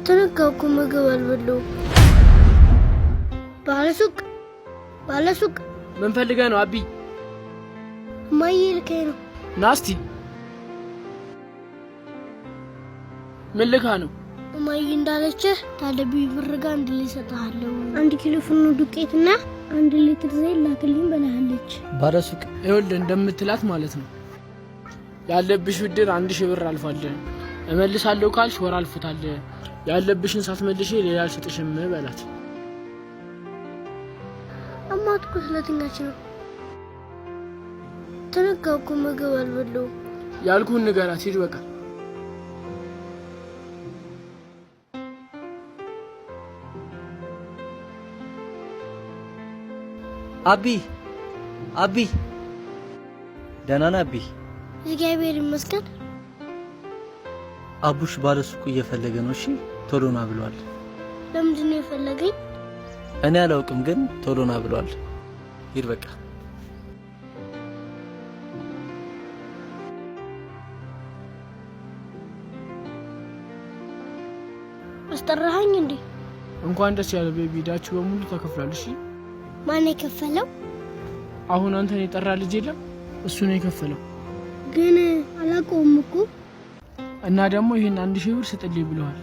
ተነካኩ ምግብ አልበላሁም። ባለሱቅ ባለሱቅ፣ ምን ፈልገህ ነው አቢ? እማዬ ልካኝ ነው። ናስቲ ምን ልካ ነው? እማዬ እንዳለችህ ታለብኝ ብር ጋር አንድ ላይ እሰጥሃለሁ። 1 ኪሎ ፍርኖ ዱቄትና 1 ሊትር ዘይት ላክልኝ ብላለች። ባለሱቅ ይኸውልህ እንደምትላት ማለት ነው። ያለብሽ ብድር 1000 ብር አልፏል። እመልሳለሁ ካልሽ ወር አልፎታል። ያለብሽን ሳትመልሽ ሌላ አልሰጥሽም በላት። እማት እኮ ስለተኛች ነው። ተነካኩ ምግብ አልበላሁም። ያልኩህን ንገራት። ሂድ በቃ። አቢ አቢ፣ ደህና ነህ አቢ? እግዚአብሔር ይመስገን። አቡሽ ባለሱቁ እየፈለገ ነው። እሺ ቶሎ ና ብሏል። ለምንድን ነው የፈለገኝ? እኔ አላውቅም፣ ግን ቶሎ ና ብሏል። ሂድ በቃ። አስጠራኸኝ እንዴ? እንኳን ደስ ያለህ baby፣ ዕዳችሁ በሙሉ ተከፍሏል። እሺ ማን የከፈለው? አሁን አንተን የጠራ ልጅ የለም፣ እሱ ነው የከፈለው። ግን አላውቀውም እኮ። እና ደግሞ ይህን 1000 ብር ስጥልኝ ብለዋል።